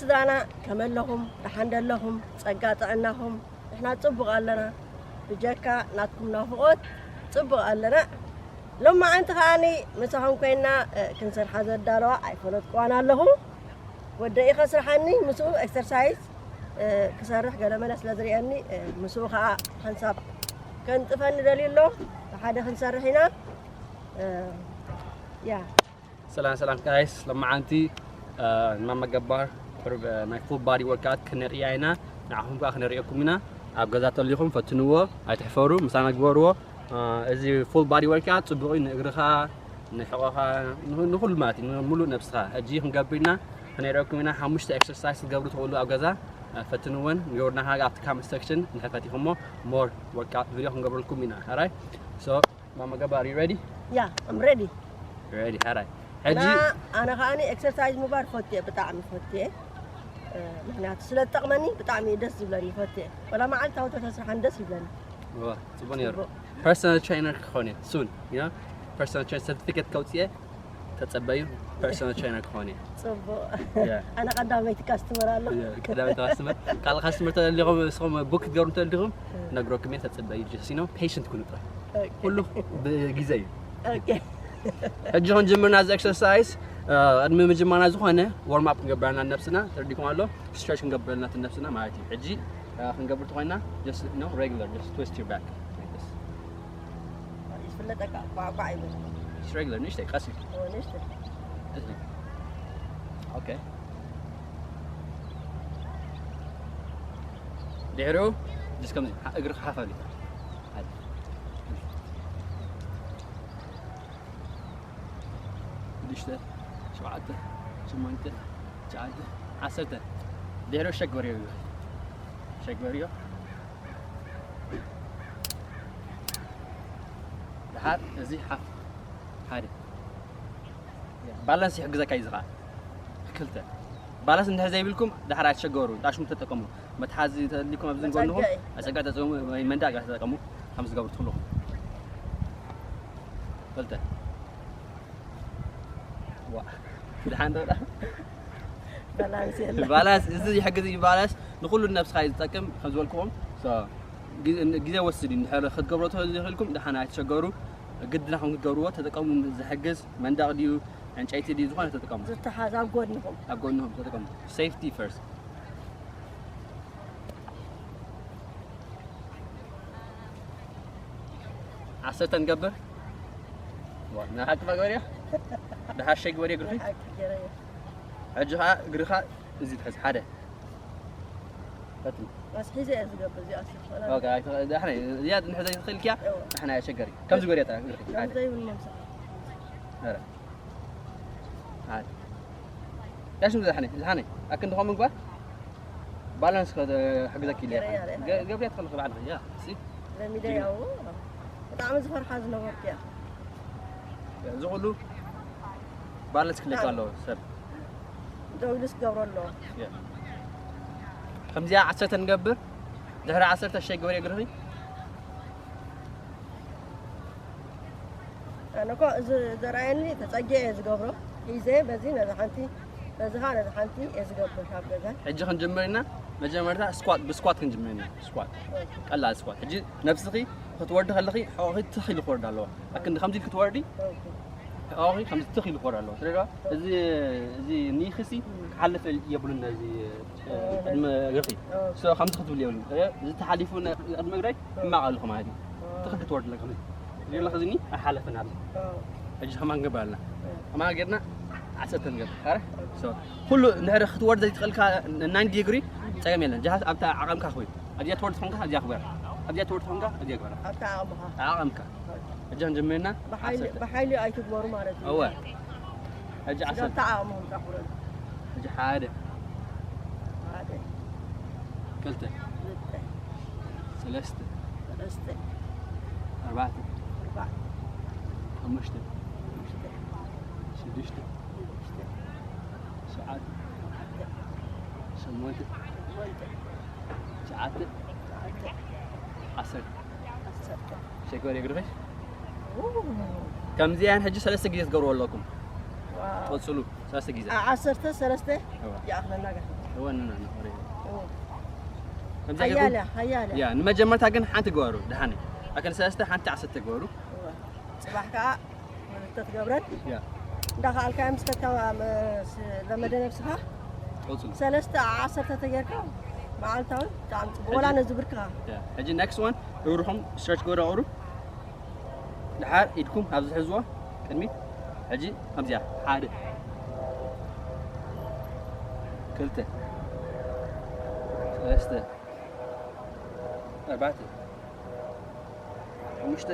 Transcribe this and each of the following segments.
ዛና ከመለኹም ደሓን ደለኹም ጸጋ ጥዕናኹም ንሕና ጽቡቕ ኣለና። ብጀካ ናትኩም ናፍቖት ጽቡቕ ኣለና። ሎማዓንቲ ከዓኒ ምሳኹም ኮይና እ፣ ክንሰርሓ ዘዳለዋ ኣይፈለጥኩዋን ኣለኹ። ወደይ ከስርሓኒ ምስኡ ኤክሰርሳይዝ እ፣ ክሰርሕ ገለመለ ስለ ዝርእየኒ እ፣ ምስኡ ከዓ ሓንሳብ ከንጥፈኒ ደልዩ ኣሎ። ብሓደ ክንሰርሕ ኢና እ፣ ያ ሰላም ሰላም ጋይስ፣ ለማዓንቲ ማማ ገባር ቁሩብ ናይ ፉል ባዲ ወርክኣውት ክነርእያ ኢና። ንዓኹም ከዓ ክነርእየኩም ኢና። ኣብ ገዛ ተሊኹም ፈትንዎ፣ ኣይትሕፈሩ፣ ምሳና ግበርዎ። እዚ ፉል ባዲ ወርክኣውት ፅቡቕ እዩ ንእግርኻ፣ ንሕቖኻ፣ ንኹ- ንኹሉ ማለት እዩ፣ ንሙሉእ ነብስኻ። ሕጂ ክንገብር ኢና፣ ክነርእየኩም ኢና። ሓሙሽተ ኤክሰርሳይዝ ክትገብሩ ትኽእሉ ኣብ ገዛ ፈትንወን። ንገርና ኣብቲ ካመንት ሴክሽን ንሕፈት ኢኹሞ ሞር ወርክኣውት ቪድዮ ክንገብረልኩም ኢና። ኣራይ ሶ ማማ ገባር you ready? Yeah, I'm ready. Ready, ሓራይ እና ሕጂ ኣነ ከዓኒ ኤክሰርሳይዝ ምግባር ፈትየ ብጣዕሚ ፈትየ እ፣ ምክንያቱ ስለ ዝጠቕመኒ ብጣዕሚ እዩ ደስ ዝብለኒ ፈትየ ወላ መዓልታዊ ተተስርሓን ደስ ይብለኒ ዋ፣ ጽቡቅ ነይሩ። ፐርሰናል ትሬነር ክኾን እየ ሱን። ያ ፐርሰናል ትሬነር ሰርቲፊኬት ከውጽየ ተጸበዩ። ፐርሰናል ትሬነር ክኾን እየ። ጽቡቅ ያ። ኣነ ቀዳመይቲ ካስትመር ኣሎ ያ፣ ቀዳመይቲ ካስትመር። ካልእ ካስትመር ተደሊኹም ንስኹም ቡክ ክትገብሩ እንተደሊኹም ነግረኩም እየ። ተጸበዩ። ጀስት ዩ ኖ ፔሽንት ኩኑ ጥራሕ። ኩሉ ብግዜ እዩ። ኦኬ ሕጂ ክንጅምር ናዚ ኤክሰርሳይዝ ቅድሚ ምጅማርና ዝኾነ ዋርም ኣፕ ክንገብረና ነብስና ተረዲኩም ኣሎ። ስትሬች ክንገብረልና ነብስና ማለት እዩ። ሕጂ ክንገብር ተኮይና just you know regular just twist your back like this. ይፍለጠካ ቋቋዕ ይብል Regular ንእሽተይ ቀስ ኢሉ ንሽተ እሺ። ኦኬ ድሕሪኡ just ከምዚ እግሪ ክሓፋ ኢሉ ሽዱሽተ ሸውዓተ ሸሞንተ ትሽዓተ ዓሰርተ ድሕሪኡ ሸግበርዮ እዩ ሸግበርዮ ድሓር እዚ ሓፍ ሓደ ባላንስ ይሕግዘካ እዩ ዝኸዓ ክልተ ባላንስ እንድሕር ዘይብልኩም ድሓር ኣይትሸገሩ ጣሽሙ ተጠቀሙ መትሓዚ ተሊኩም ኣብዚ ንጎንኹም ኣፀጋ ተፀሙ ወይ መንዳ ጋር ተጠቀሙ ከም ዝገብሩ ትኽእሉ ክልተ ዋ ድሓን ተወዳ ባላንስ የለ ባላንስ እዚ ይሕግዝ እዩ ባላንስ ንኩሉ ነብስካ እዩ ዝጠቅም ከም ዝበልኩኹም ግዜ ወስድ እዩ ክትገብሮ ተዘይክልኩም ድሓን ኣይትሸገሩ ግድና ከም ክትገብርዎ ተጠቀሙ ዝሕግዝ መንደቅ ድዩ ዕንጨይቲ ድዩ ዝኾነ ተጠቀሙ ዝተሓዝ ኣብ ጎድንኹም ኣብ ጎንኹም ተጠቀሙ ሴፍቲ ፈርስት ዓሰርተ ንገብር ንሓቂ መግበርያ ድሓር ሸይ ግበርዮ እግርኺ ሓቂ ገይረዮ ሕጂ ከዓ እግርኻ እዚ ትሕዝ ሓደ ቀጥል ኣስሒዘ እየ ዝገብር እዚኣ ስልፈላ ኦኬ ኣይተ- ዳሕና እያ ድንሕ ዘይትኽእል ኪያ ዳሕና እያ ሸገሪ ከምዚ ገርያ እታ እግርኺ ሓደ ዘይብል መምሳ ኧረ ሓደ ያሽም ዝሓነ ዝሓነ ኣክንዲ ከምኡ ምግባር ባላንስ ከሕግዘኪ ኢለ ገብርያ ትኽእል ባዕልኺ ያ ሲ ለሚደ ያው ብጣዕሚ ዝፈርሓ ዝነበርኩ እያ እዚ ኩሉ ባላንስ ክልካ ኣለዎ ሰብ ደው ኢሉስ ክገብሮ ኣለዎ ከምዚኣ ዓሰርተ ንገብር ድሕሪ ዓሰርተ ሸይ ግበሪ እግርኺ ኣነ እኮ እዚ ዘርኣየኒ ተፀጊዐ እየ ዝገብሮ ሒዘ በዚ ነዚ ሓንቲ በዚ ከዓ ነዚ ሓንቲ እየ ዝገብር ኣብ ገዛ ሕጂ ክንጅምር ኢና መጀመርታ ስኳት ብስኳት ክንጅምር ኢና ስኳት ቀላል ስኳት ሕጂ ነብስኺ ክትወርዲ ከለኺ ሕቆኺ ትኽ ኢሉ ክወርድ ኣለዋ ኣክንዲ ከምዚ ኢልኪ ትወርዲ ሕቆኺ ከምዚ ትኽ ኢሉ ክወርድ ኣለዋ ስለዚ እዚ እዚ ኒኽሲ ክሓልፍ የብሉን ነዚ ቅድሚ እግርኺ ከምዚ ክትብል የብሉን እዚ ተሓሊፉ ቅድሚ እግረይ ሕማቕ ኣለኹ ማለት እዩ ትኽል ክትወርድ ኣለካ ሪላ ከዚኒ ኣይሓለፈን ኣሎ ሕጂ ከማን ገባልና ከማን ጌርና ዓሰርተ ንገብር ካረ ኩሉ እንድሕር ክትወርድ ዘይትኽእልካ ናይን ዲግሪ ፀገም የለን ጃሃዝ ኣብታ ዓቐምካ ክብል ኣብዚኣ ትወርድ ትኾንካ ኣብዚኣ ክበር ኣብዚኣ ትወርድ ትኾንካ ኣብዚኣ ግበር ኣብታ ዓቕምኻ ዓቐምካ ሕጂ ክንጅምርና ብሓይሊ ኣይትግበሩ ማለት እዩ እወ ሕጂ ዓሰርተ ስጋብታ ዓቕምኹም ጣኹረሉ ሕጂ ሓደ ሓደ ክልተ ክልተ ሰለስተ ሰለስተ ኣርባዕተ ኣርባዕተ ሓሙሽተ ሽዱሽተ ሽዱሽተ ሽዱሽተ ሸዓተ ሸዓተ ሸሞንተ ሸሞንተ ትሽዓተ ሸዓተ ዓሰርተ ዓሰርተ ሸገር የግርኽሽ ው ከምዚኣን ሕጂ ሰለስተ ግዜ ትገብርዎ ኣለኩም ዋው ቀፅሉ ሰለስተ ግዜ ዓ- ዓሰርተ ሰለስተ እዋ። ይኣኽለና ጋር ወንና ነው። እዎ። ከምዚ ሓያለ ሓያለ ያ ንመጀመርታ ግን ሓንቲ ግበሩ። ደሓን ኣከን ሰለስተ ሓንቲ ዓሰርተ ግበሩ። እዎ። ፅባሕ ከዓ ክልተ ትገብረን ያ እንዳኸኣልካ ምስ ከድካ ምስ ለመደ ነብስኻ ቀጽሉ። ሰለስተ ዓሰርተ ተጌርካ መዓልታዊ ብጣዕሚ ፅቡቅ ወላ ነዚ ብርክኻ ያ ሕጂ next one እግርኹም stretch ግበሩ። ኣቕሩ ድሓር ኢድኩም ኣብዚ ሕዝዎ ቅድሚት። ሕጂ ከምዚኣ ሓደ ክልተ ሰለስተ ኣርባዕተ ሓሙሽተ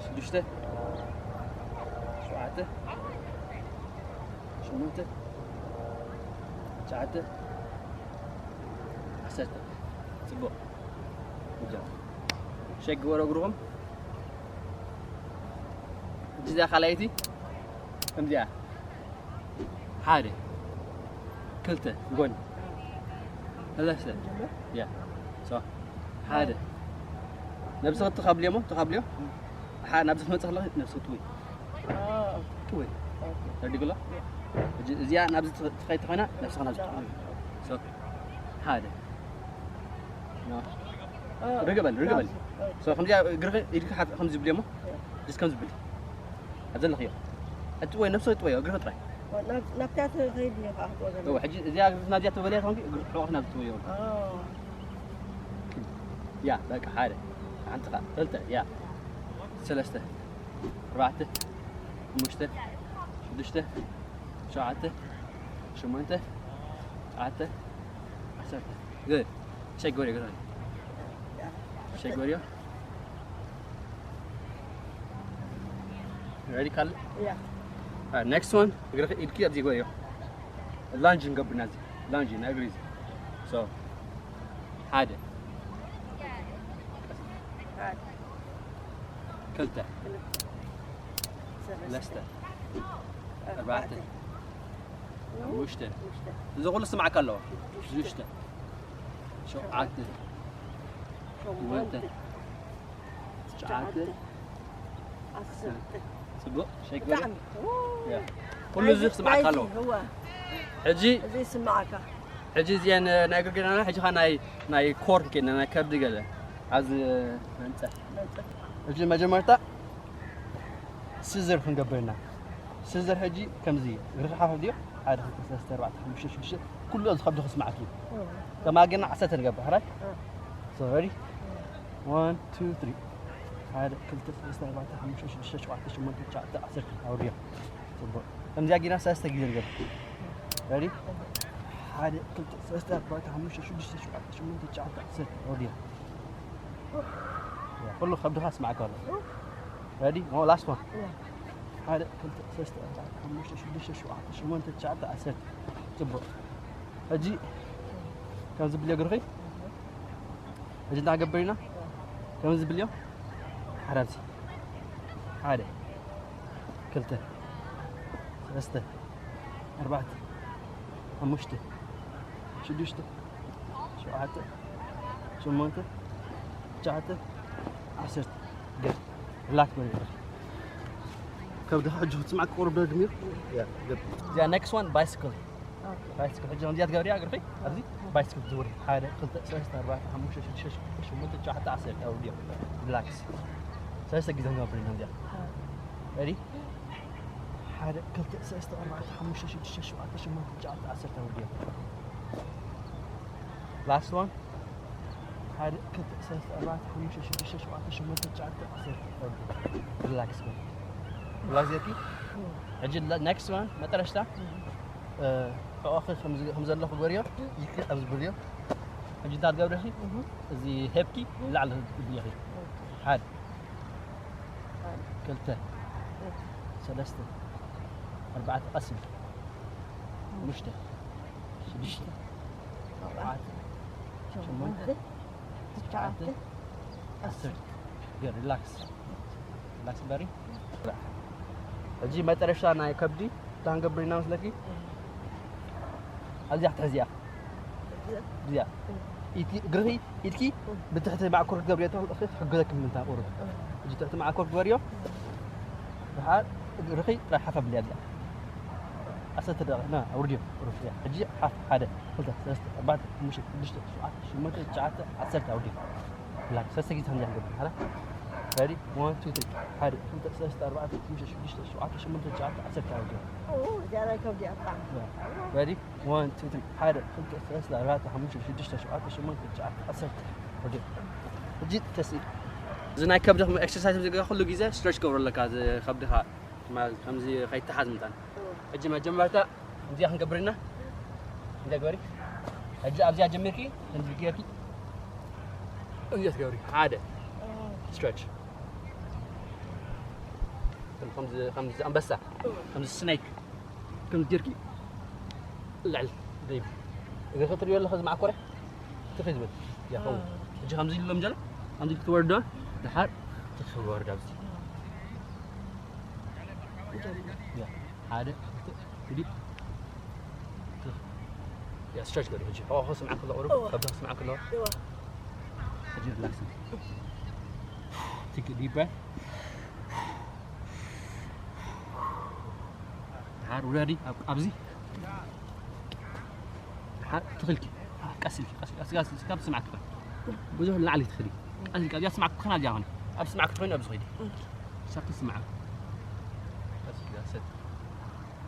ሽዱሽተ ሸውዓተ ሸሞንተ ትሽዓተ ዓሰርተ። ፅቡቕ። Good job. ሸግ ግበሩ እግርኹም። እዚኣ ካልኣይቲ ከምዚኣ ሓደ ክልተ ጎኒ ሰለስተ ያ ሶ ሓደ ነብስኺ ትኻብልዮ እሞ ትኻብልዮ ሓ ናብዚ ትመፅእ ከለኺ ነብስኺ ትወይ ትወይ ተረዲግሎ እዚኣ ናብዚ ትኸይድ ተኾይና ነብስኻ ናብዚ ትወይ ሶ ሓደ ርግበል ርግበል ሶ ከምዚኣ እግርኺ ኢድኪ ሓፍ ከምዚ ብልዮ እሞ ጅስ ከምዚ ብሊ ኣብ ዘለኽዮ ሕጂ ወይ ነብስኺ ጥወዮ እግርኺ ጥራይ ናብታ ትኸይድ እየ ከዓ ክትወዘ እው ሕጂ እዚኣ እግርና እዚኣ ተበልያ ተኾንኪ እግሪ ሕቖኺ ናብ ትወዮ እያ በቃ ሓደ ሓንቲ ኸዓ ክልተ እያ ሰለስተ ኣርባዕተ ሓሙሽተ ሽዱሽተ ሸውዓተ ሸሞንተ ትሽዓተ ዓሰርተ good ሸግ ወደ ግራ ሸግ ወዲዮ ready ካለ እያ next one እግርኺ ኢድኪ ኣብዚ ጎዮ lunge ንገብር ናዚ lunge ናይ እግሪ እዚ so ሓደ ክልተ ሰለስተ ኣርባዕተ ሓሙሽተ እዚ ኩሉ ስማዕካ ኣለዎ ሽዱሽተ ሸውዓተ ሸሞንተ ትሽዓተ ዓሰርተ ፅቡቕ ሸግ ብጣዕሚ ኩሉ እዚ ክስማዕካ ኣለዎ እወ ሕጂ እዚ ይስማዓካ ሕጂ እዚአን ናይ እግሪ ገና ሕጂ ኻ ናይ ናይ ኮር ከና ናይ ከብዲ ገለ ኣብዚ መንፀ መፀ ሕጂ መጀመርታ ስዝር ክንገብር ኢና ስዝር ሕጂ ከምዚ እግሪ ሓፍ ድዮ ሓደ ክልተ ሰለስተ ኣርባዕተ ሓሙሽተ ሽዱሽተ ኩሉ እዚ ከብዲ ክስማዓኪ ከማገና ዓሰርተ ንገብር ሕራይ so ready one two three ሓደ ክልተ ሰለስተ ኣርባዕተ ሓሙሽተ ሽዱሽተ ሸውዓተ ሸሞንተ ትሽዓተ ዓሰርተ ኣውርዮ ፅቡቕ ከምዚኣ ጌና ሰለስተ ግዜ ንገብር ready ሓደ ክልተ ሰለስተ ኣርባዕተ ሓሙሽተ ሽዱሽተ ሸውዓተ ሸሞንተ ትሽዓተ ዓሰርተ ኣውርዮ ኩሉ ከብድኻ ስማዕካ ኣሎ ready no last one ሓደ ክልተ ሰለስተ ኣርባዕተ ሓሙሽተ ሽዱሽተ ሸውዓተ ሸሞንተ ትሽዓተ ዓሰርተ ፅቡቕ ሕጂ ከምዚ ብልዮ ግርኺ ሕጂ እንታይ ገብር ኢና ከምዚ ብልዮ ሓደ ኣብዚ ሓደ ክልተ ሰለስተ ኣርባዕተ ሓሙሽተ ሽዱሽተ ሸውዓተ ሸሞንተ ትሽዓተ ዓሰርተ ገብ ላት በሪ ከብድኻ ሕጂ ክትስማዕ ክቆርብ ዶ ድሚር እዚኣ next one bicycle bicycle ሕጂ ከምዚኣ ትገብርያ እግርኺ ኣብዚ bicycle ትዝውሪ ሓደ ክልተ ሰለስተ ኣርባዕተ ሓሙሽተ ሽዱሽተ ሸውዓተ ሸሞንተ ትሽዓተ ዓሰርተ ኣውርድዮ relax ሰለስተ ግዜ ንገብር ኢና እዚኣ ready ሓደ ክልተ ሰለስተ ኣርባዕተ ሓሙሽተ ሽዱሽተ ሸውዓተ ሸሞንተ ትሽዓተ ዓሰርተ ኣውርድዮ last one ሓደ ክልተ ሰለስተ ኣርባዕተ ሓሙሽተ ሽዱሽተ ሸውዓተ ሸሞንተ ትሽዓተ ዓሰርተ relax በል relax ጌርኪ ሕጂ next one መጠረሽታ ሕቆኺ ከም ዘለኹ ገርዮ ይክ ኣብዚ ብርዮ ሕጂ እንታይ ትገብሪ ኢኺ እዚ ሄብኪ ላዕሊ ትብሊ ኢኺ ሓደ ክልተ ሰለስተ ኣርባዕተ ቀስ ኢልኪ ሓሙሽተ ሽዱሽተ ሸውዓተ ሸሞንተ ትሽዓተ ዓሰርተ ገር relax relax በሪ ሕጂ መጠረሻ ናይ ከብዲ እንታይ ክንገብር ኢና መስለኪ ኣብዚኣ ክትሕዝያ እዚኣ ኢቲ እግርኺ ኢድኪ ብትሕቲ ማዕኮር ክትገብርዮ ትኽእልኺ ክሕግዘኪ ምንታ ቁሩብ ሕጂ ትሕቲ ማዕኮር ግበርዮ ድሓር እግርኺ ጥራሕ ሓፍ ኣብልያ እዚኣ ዓሰርተ ደቂቕ ና ኣውርድዮ። ሩፍ ያ ሕጂ ሓፍ ሓደ ክልተ ሰለስተ ኣርባዕተ ሓሙሽተ ሽዱሽተ ሸውዓተ ሸሞንተ ትሽዓተ ዓሰርተ ኣውርድዮ። ላክ ሰለስተ ግዜ ከምዚኣ ንገብር ሓራ። Ready? One, two, three. ሓደ ክልተ ሰለስተ ኣርባዕተ ሓሙሽተ ሽዱሽተ ሸውዓተ ሸሞንተ ትሽዓተ ዓሰርተ ኣውርድዮ። እዚኣ ናይ ከብዲ ኣጣ Ready? One, two, three. ሓደ ክልተ ሰለስተ ኣርባዕተ ሓሙሽተ ሽዱሽተ ሸውዓተ ሸሞንተ ትሽዓተ ዓሰርተ ኣውርድዮ። ሕጂ ተስኢ። እዚ ናይ ከብድኻ ኤክሰርሳይዝ ዝገብር ኩሉ ግዜ ስትሬች ክገብሩ ኣለካ። እዚ ከብድኻ ትማል ከምዚ ከይተሓዝ ምጣን። ሕጂ መጀመርታ እዚኣ ክንገብር ኢና። እንደ ገበሪ ሕጂ ኣብዚኣ ጀሚርኪ ከምዚ ጌርኪ እዚኣ ትገብሪ ሓደ ስትሬች ከምዚ ከምዚ ኣንበሳ ከምዚ ስኔክ ከምዚ ጌርኪ ልዕል ደይብ እዚ ክትሪኦ ኣለኻ ዝማዕኮረ ትኺ ዝብል ያኸው ሕጂ ከምዚ ኢሎም ጀሎ ከምዚ ክትወርዶ ድሓር ትኽወርድ ኣብዚ ሓደ ዲ ያ ስትሬች ገሪ ሕጂ ኦ ሆ ስምዓ ከሎ ቁሩብ ከብዳ ስምዓ ከሎ ሕጂ ሪላክስ ቲክ ዲፕ ብሬት ድሓር ውረዲ ኣብዚ ድሓር ትኽልኪ ቀስ ኢልኪ ቀስ ኢልኪ ቀስ ኢልኪ ቀስ ኢልኪ ስምዓ ክፈል ብዙሕ ላዕሊ ትኽዲ ቀስ ኢልኪ ኣብዚኣ ስምዓ ክኾን ኣብዚኣ ኾነ ኣብ ስምዓ ክትኾይኑ ኣብዚ ኸይዲ ሳብ ትስምዓ ቀስ ኢልኪ ሰት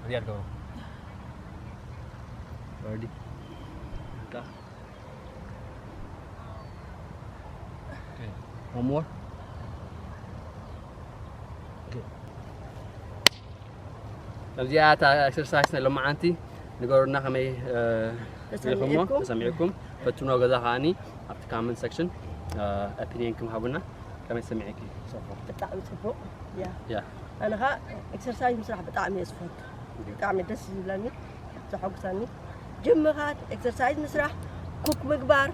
ኣብዚኣ ርገቡ ወረዲ Okay. One more. Okay. ኣብዚኣ እታ ኤክሰርሳይስ ናይ ሎማዓንቲ ንገሩና ከመይ ሪኹሞ ተሰሚዕኩም ፈትኖ ገዛ ከዓኒ ኣብቲ ካመንት ሰክሽን ኦፒኒየንኩም ሃቡና ከመይ ሰሚዕኪ ብጣዕሚ ፅቡቅ ያ ያ ኣነ ከዓ ኤክሰርሳይዝ ምስራሕ ብጣዕሚ እየ ዝፈቱ ብጣዕሚ ደስ ዝብለኒ ዘሐጉሰኒ ጅም ምኻድ ኤክሰርሳይዝ ምስራሕ ኩክ ምግባር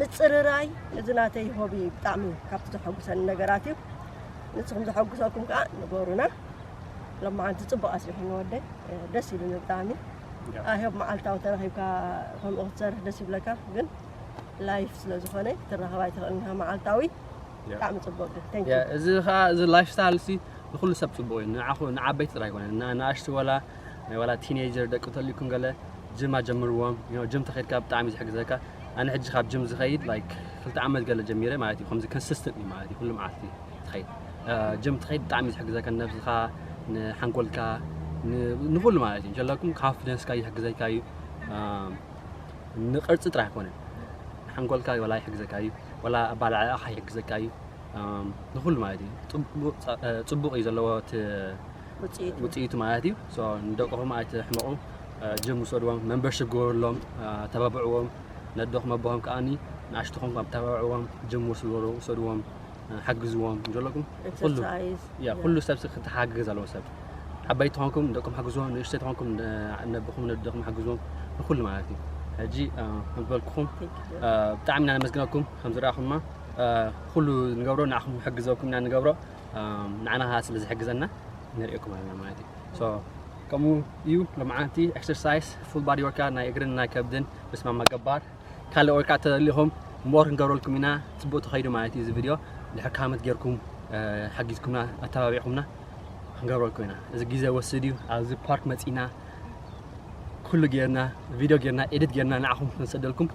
ምፅርራይ እዚ ናተይ ሆቢ እዩ ብጣዕሚ ካብቲ ዘሐጉሰኒ ነገራት እዩ ንስኹም ዘሐጉሰኩም ከዓ ንገሩና ሎማዓንቲ ፅቡቅ ኣስሪሑ ንወደይ ደስ ኢሉኒ ብጣዕሚ ኣህብ መዓልታዊ ተረኺብካ ከምኡ ክትሰርሕ ደስ ይብለካ ግን ላይፍ ስለዝኾነ ክትራኸብ ኣይትኽእልን ኢኻ መዓልታዊ ብጣዕሚ ፅቡቅ ግን thank you እዚ ከዓ እዚ ላይፍ ስታይል ሲ ንኩሉ ሰብ ፅቡቅ እዩ ንዓኹ ንዓበይቲ ጥራይ ኣይኮነን ንኣሽቲ ወላ ናይ ወላ ቲኔጀር ደቂ ተልኩም ገለ ጅም ኣጀምርዎም ጅም ተኸይድካ ብጣዕሚ ዝሕግዘካ ኣነ ሕጂ ካብ ጅም ዝኸይድ ላይክ ክልተ ዓመት ገለ ጀሚረ ማለት እዩ ከምዚ ኮንሲስተንት እዩ ማለት እዩ ኩሉ መዓልቲ ትኸይድ ጅም ትኸይድ ብጣዕሚ ዝሕግዘካ ንነብስኻ ንሓንጎልካ ንኩሉ ማለት እዩ ጀለኩም ኮንፊደንስካ ይሕግዘካ እዩ ንቅርፂ ጥራሕ ኣይኮነን ሓንጎልካ ወላ ይሕግዘካ እዩ ወላ ኣባላዕላኻ ይሕግዘካ እዩ ንኩሉ ማለት እዩ ፅቡቅ እዩ ዘለዎ ውፅኢቱ ማለት እዩ ንደቅኹም ኣይትሕመቑ ጅም ውሰድዎም መንበርሽፕ ግበሩሎም ተባብዕዎም ነደኹም ኣቦኹም ከዓኒ ንኣሽትኹም ተባብዕዎም ጅም ውሰድዎም ሓግዝዎም ዘለኩም ኩሉ ሰብ ክትሓግዝ ኣለዎ ሰብ ዓበይቲ ተኾንኩም ደቅኹም ሓግዝዎም ንእሽተይ ተኾንኩም ነብኹም ነደኹም ሓግዝዎም ንኩሉ ማለት እዩ ሕጂ ዝበልኩኹም ብጣዕሚ ኢና ነመስግነኩም ከም ዝረኣኹማ ኩሉ ንገብሮ ንዓኹም ሕግዘኩም ኢና ንገብሮ ንዓና ከዓ ስለ ዝሕግዘና ንርእየኩም ኣለና ማለት እዩ ከምኡ እዩ ሎማዓንቲ ኤክሰርሳይስ ፉል ባዲ ወርካ ናይ እግርን ናይ ከብድን ምስማማ ገባር ካልእ ወርካ ተደሊኹም ሞር ክንገብረልኩም ኢና ፅቡቅ ተኸይዱ ማለት እዩ እዚ ቪድዮ ድሕር ካመት ጌርኩም ሓጊዝኩምና ኣተባቢዕኩምና ክንገብረልኩም ኢና እዚ ግዜ ወስድ እዩ ኣብዚ ፓርክ መፂና ኩሉ ጌርና ቪድዮ ጌርና ኤዲት ጌርና ንዓኹም ክንሰደልኩም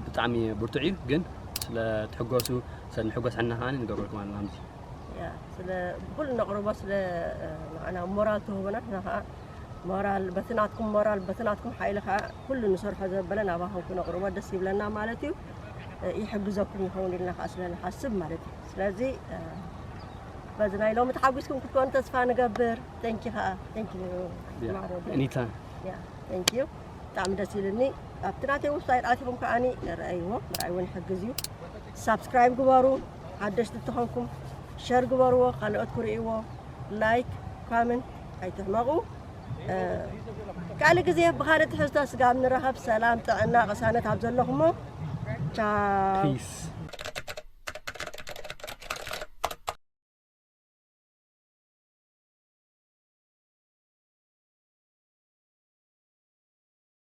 ብጣዕሚ ብርቱዕ እዩ ግን ስለ ትሕጎሱ ስለ ንሕጎስ ሕና ከዓ ንገብረልኩም ኣለና ምዚ ስለ ብኩሉ ነቕርቦ ስለ ንዓና ሞራል ትህቡና ንና ከዓ ሞራል በቲ ናትኩም ሞራል በቲ ናትኩም ሓይሊ ከዓ ኩሉ ንሰርሖ ዘበለ ናባኹም ክነቕርቦ ደስ ይብለና ማለት እዩ ይሕግዘኩም ይኸውን ኢልና ከዓ ስለ ንሓስብ ማለት እዩ ስለዚ በዚ ናይ ሎሚ ተሓጒስኩም ክትኮኑ ተስፋ ንገብር ተንኪ ከዓ ተንኪ ኒታ ተንኪ ብጣዕሚ ደስ ኢልኒ ኣብቲ ናተይ ውብሳይት ኣቲኹም ከዓኒ ረኣይዎ ምርኣይ እውን ይሕግዝ እዩ ሳብስክራይብ ግበሩ ሓደሽቲ እተኾንኩም ሸር ግበርዎ ካልኦት ክርእይዎ ላይክ ካመንት ኣይትሕመቑ ካልእ ግዜ ብኻልእ ትሕዝቶ ስጋብ ንረኸብ ሰላም ጥዕና ቅሳነት ኣብ ዘለኹሞ ቻው